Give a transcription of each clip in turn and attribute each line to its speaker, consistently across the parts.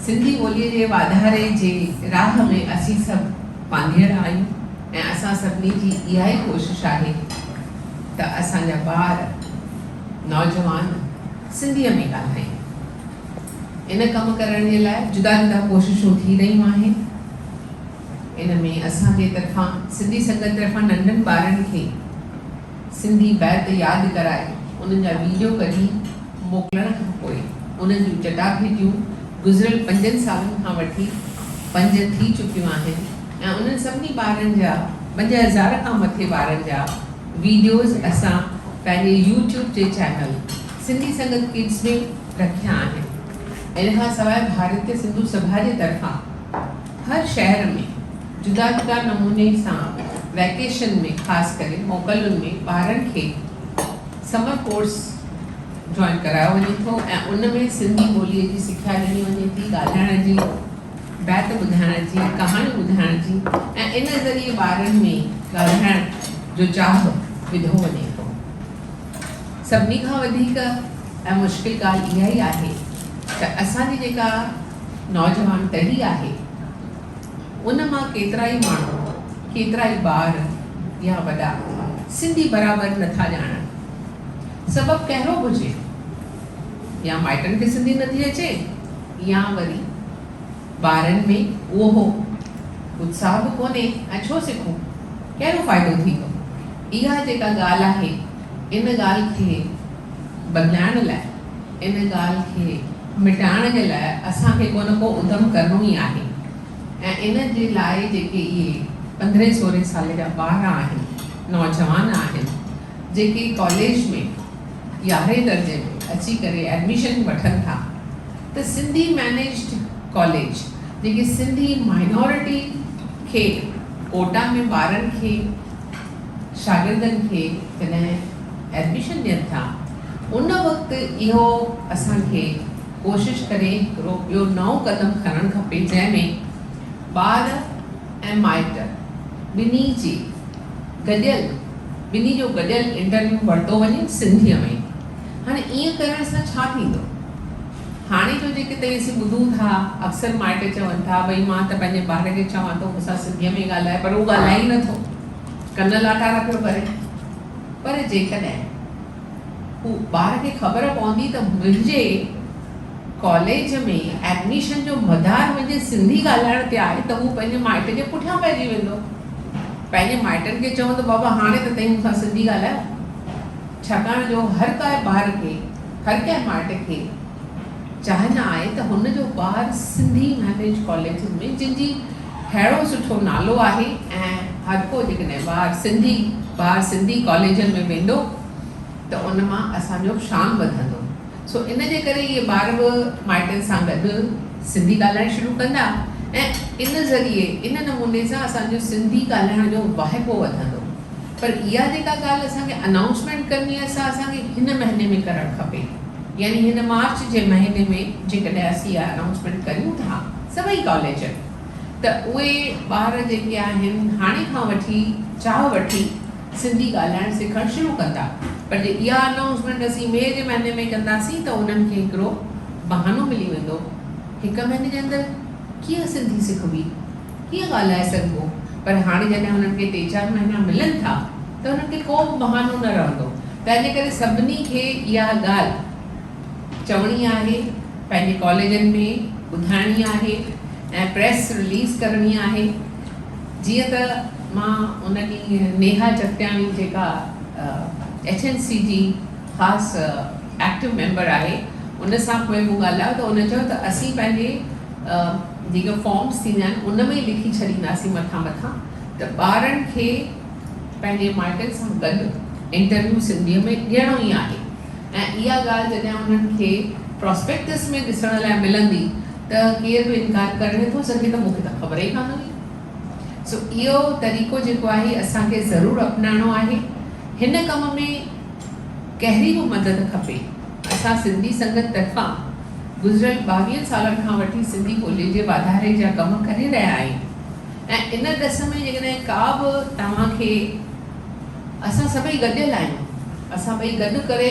Speaker 1: سنڌي ٻوليء جي واڌاري جي راهه ۾ اسين سڀ پانڌيئڙا آهيون ۽ اسان سڀني جي اها ئي ڪوشش آهي ته اسان جا ٻار، نوجوان سنڌيء ۾ ڳالهائين. ان ڪم ڪرڻ جي لاء جدا جدا ڪوششون ٿي رهيون آهن. ان ۾ اسان جي طرفان سنڌي سنگت طرفان ننڍن ٻارن کي سنڌي بيت ياد ڪرائي انهن جا ويڊيو ڪڍي موڪلڻ کان پوء انهن جون چٽاڀيٽيون گذريل پنجن سالن کان وٺي پنج ٿي چڪيون آهن ۽ انهن سڀني ٻارن جا 5000 کان مٿي ٻارن جا ويڊيوز اسان پنهنجي يوٽيوب جي چينل سنڌي سنگت ڪڊز ۾ رکيا آهن. ان کان سواء ڀارتيه سنڌو سڀا جي طرفان هر شهر ۾ جدا جدا نموني سان ويڪيشن ۾ خاص ڪري موڪلن ۾ ٻارن کي سمر ڪورس جوائن ڪرايو وڃي ٿو ۽ ان ۾ سنڌي ٻوليء جي سکيا ڏني وڃي ٿي، ڳالهائڻ جي، بيت ٻڌائڻ جي، ڪهاڻيون ٻڌائڻ جي ۽ ان ذريعي ٻارن ۾ ڳالهائڻ جو چاهه وڌو وڃي ٿو. سڀني کان وڌيڪ ۽ مشڪل ڳالهه اها ئي آهي ته اسان جي جيڪا نوجوان ٽهي آهي ان مان ڪيترائي ماڻهو، ڪيترائي ٻار يا وڏا سنڌي برابر نٿا ڄاڻن. سبب ڪهڙو به هجي، يا مائٽن کي سنڌي نٿي اچي يا وري ٻارن ۾ اهو اتساهه به ڪونهي ۽ ڇو سکون، ڪهڙو فائدو ٿيندو؟ اها جيڪا ڳالهه آهي، ان ڳالهه کي بدلائڻ لاء، ان ڳالهه کي مٽائڻ جي لاء اسان کي ڪو نه ڪو ادم ڪرڻو ئي آهي ۽ ان جي لاء جيڪي اهي پندرهين سورهين سالي جا ٻار آهن، نوجوان آهن، جيڪي ڪاليج ۾ يارهين درجي ۾ اچي ڪري ايڊميشن وٺن ٿا ته سنڌي مئنيجڊ ڪاليج جيڪي سنڌي مائنارٽي کي ڪوٽا ۾ ٻارن کي شاگردن کي جڏهن ايڊميشن ڏين ٿا ان وقت اهو اسان کي ڪوشش ڪري هڪڙو ٻيو نئون قدم کڻڻ کپي جنهن ۾ ٻار ۽ مائٽ ٻنهي جي گڏيل ٻنهي جو گڏيل انٽرويو ورتو وڃي سنڌيء ۾. هاڻي ائين ڪرڻ سان ڇا ٿيندو؟ هاڻي جو جيڪي تائين اسين ٻڌون ٿا اڪثر مائٽ چون ٿا ڀئي مان ته پنهنجي ٻار کي چوان ٿو مون سان سنڌيء ۾ ڳالهائي پر هو ڳالهائي ئي نٿو ڪن لاٽارا پيو ڪري پر جيڪڏهن هو ٻار کي خبر پوندي ته منهنجي ڪاليج ۾ ايڊميشن جو مدار منهنجي سنڌي ڳالهائڻ تي آهي ته هو پنهنجي مائٽ جي پٺيان پئجي ويندو. پنهنجي مائٽن کي چوندو بابا هاڻي ته تئين مون سان سنڌي ڳالهايو. ڇاڪاڻ جو هر ڪائي ٻار کي، هر ڪنهن مائٽ کي چاهنا آهي ته هن جو ٻار سنڌي مئنيج ڪاليجن ۾ جن جي ههڙو سٺو نالو آهي ۽ هر ڪو جيڪڏهن ٻار سنڌي ٻار سنڌي ڪاليجن ۾ ويندو ته ان مان اسان جو شان وڌندو. سو ان جي ڪري اهي ٻار به مائٽن سان گڏ سنڌي ڳالهائڻ شروع ڪندا ۽ ان ذريعي ان نموني سان اسان جو سنڌي ڳالهائڻ جو واهپو وڌندو. پر اها جيڪا ڳالهه اسان کي انائونسمينٽ ڪرڻي آهي سا اسان کي هن مهيني ۾ ڪرڻ کپي يعني هن مارچ جي مهيني ۾ جيڪڏهن اسين اها انائونسمينٽ ڪريون ٿا سڀئي ڪاليج ته اهي ٻار جيڪي آهن هاڻي کان وٺي چاهه وٺي سنڌي ڳالهائڻ سکڻ شروع ڪندا پر جي اها انائونسمينٽ اسين مئي جي مهيني ۾ ڪنداسين ته انهن کي هڪڙو بهانو ملي ويندو هڪ مهيني جي اندر ڪيئن سنڌي سکبي ڪيئن ڳالهائي سگهبو پر هاڻي جڏهن انهن کي ٽي چار مهينا ملن ٿا ته انهن کي ڪو به بهانو نه رهندو تنهن جي ڪري سڀني کي اها ڳالهه چوڻي آهي پنهنجي ڪاليجن ۾ ٻڌائڻي آهي ۽ پريس رليز ڪرڻي آهي جيئن ته مان ان ڏينهن نيها جڳتياڻي جيڪا ايڇ اين سي جي خاص ايڪٽو ميمبر آهي ان سان پوء مون ڳالهايو ته ان چيو ته اسين پنهنجي جيڪي فارمس ٿيندا آهن ان ۾ ئي لکي ڇڏينداسين مٿان مٿان ته ٻارن کي پنهنجي مائٽن سان گڏ انٽرويو سنڌيء ۾ ڏيڻو ئي آهي ۽ اها ڳالهه جڏهن انهن کي پراسپيڪٽس ۾ ڏسڻ لاء ملندي ته ڪير به انڪار ڪري نٿو سگهي ته مون کي ته خبر ئي ڪانه هئي. سو اهو طريقو جيڪو آهي اسان کي ضرور اپنائڻو آهي. هن ڪم ۾ ڪهڙي به مدد کپي اسان سنڌي سنگت طرفان گذريل ٻاويهن سالن کان وٺي سنڌي ٻولي جي واڌاري جا ڪم ڪري رهيا آهيون ۽ ان ڏس ۾ جيڪڏهن ڪا به توهان کي اسان سڀئي گڏيل آهيون اسان ٻئي گڏ ڪري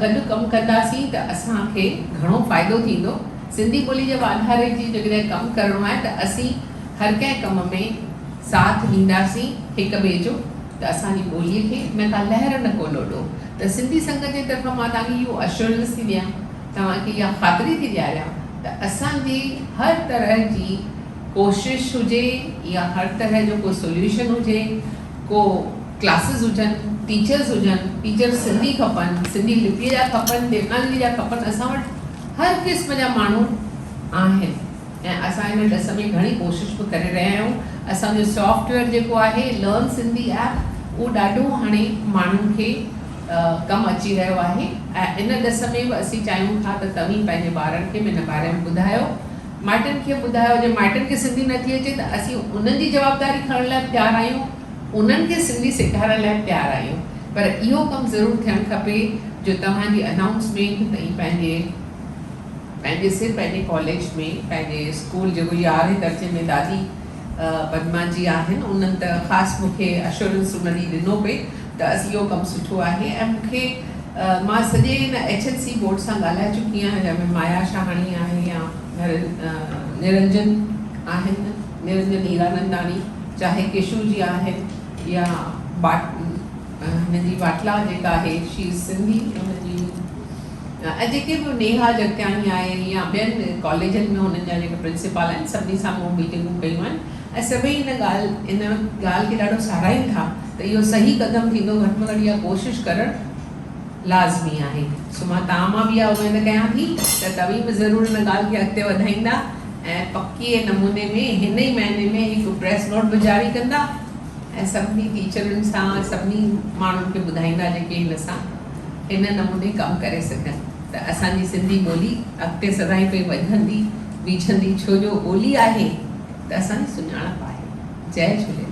Speaker 1: گڏ ڪم ڪنداسين ته اسان کي گهڻو فائدو ٿيندو. سنڌي ٻولي جي واڌاري جي جيڪڏهن ڪم ڪرڻو آهي ته اسين هر ڪنهن ڪم ۾ ساٿ ڏينداسين هڪ ٻئي جو ته اسان جي ٻولي کي نه ڪا لهر نه ڪو لوڏو ته سنڌي سنگت جي طرفان مان توهان کي اهو اشورنس ٿي ڏيان توهان کي اها خاطري ٿي ڏياريان ته اسان جي هر طرح جي ڪوشش هجي يا هر طرح جو ڪو سوليوشن هجي ڪو ڪلاسز هجن ٽيچرز هجن ٽيچر سنڌي کپن سنڌي لپيء جا کپن ديوناگري جا کپن اسان وٽ هر قسم جا ماڻهو آهن ۽ اسان ان ڏس ۾ گهڻي ڪوشش به ڪري رهيا آهيون اسان جو سافٽ ويئر جيڪو آهي لرن سنڌي ايپ اهو ڏاڍو هاڻي ماڻهن کي ڪم اچي رهيو آهي ۽ ان ڏس ۾ به اسين چاهيون ٿا ته توهين پنهنجي ٻارن کي به ان باري ۾ ٻڌايو مائٽن کي ٻڌايو جي مائٽن کي سنڌي نٿي اچي ته اسين انهن جي جوابداري کڻڻ لاء به تيار آهيون انهن کي سنڌي سيکارڻ لاء به تيار آهيون پر اهو ڪم ضرور ٿيڻ کپي جو توهان جي انائونسمينٽ تائين پنهنجي پنهنجي سر پنهنجي ڪاليج ۾ پنهنجي اسڪول جيڪو يارهين درجي ۾ دادي پدما جي آهن انهن ته خاص مون کي اشورنس ان ڏينهن ڏنو پئي ته اسين اهو ڪم سٺو آهي ۽ مون کي مان سڄي ان ايڇ ايل سي بورڊ سان ڳالهائي چڪي آهيان جنهن ۾ مايا شاهاڻي آهي يا نرنجن آهن نرنجن هيراننداڻي چاهي ڪشو جي آهن يا هن جي واٽلا جيڪا آهي شي از سنڌي ان جي ۽ جيڪي به نيها جڳتياڻي آهي يا ٻين ڪاليجن ۾ هنن جا جيڪي پرنسپال آهن سڀني سان مون ميٽنگون ڪيون آهن ۽ سڀئي ان ڳالهه ان ڳالهه کي ڏاڍو ساراهين ٿا ته اهو صحيح قدم ٿيندو گهٽ ۾ گهٽ اها ڪوشش ڪرڻ لازمي آهي سو مان توهان مان به اها اميد ڪيان ٿي ته توهين به ضرور ان ڳالهه کي اڳتي وڌائيندا ۽ پڪي نموني ۾ هن ئي مهيني ۾ هڪ پريس نوٽ به جاري ڪندا ۽ سڀني ٽيچرن سان سڀني ماڻهن کي ٻڌائيندا جيڪي هن سان هن نموني ڪم ڪري سگهن ته اسان جي سنڌي ٻولي اڳتي سدائين پئي وڌندي ويجهندي ڇو جو ٻولي آهي ته اسان جي سڃاڻپ آهي. جئي جهوليلال.